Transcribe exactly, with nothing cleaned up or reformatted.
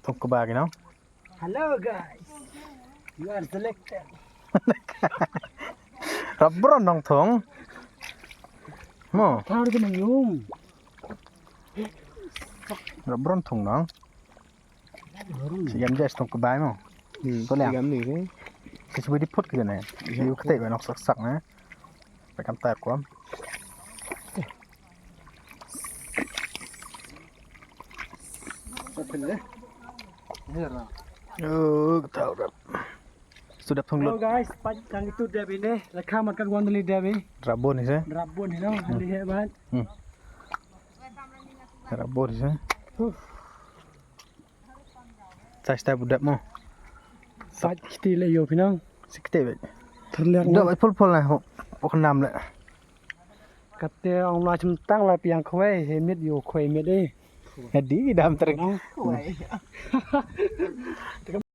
Thung kba ki nong. Hello guys. You are selected. Rabron nong thung. Mo. Thar ki nong yung. Rabron thung nong. Si gam jes thung kba mo. Hmm, to liang. Gam ni ke. Kasi budi put ke ne. Yu kete ba nong sak sak ne. Ba kam tar kwam. Oh, ketaw rap. Sudah penglut. Hello guys, pat kang itu dep ini. Lekam akan wan deli dep ini. Rabon ni se. Rabon ni no, hali hebat. Hmm. Rabon ni se. Huh. Sa sta budap mo. Pat kiti le yo pinang. Sikte bet. Terlihat. Dap pul pul na. Pok nam le. Kate ong la chim tang la piang khwai, he mit yo khwai mit eh. Hadi dam tereng. Ong khwai.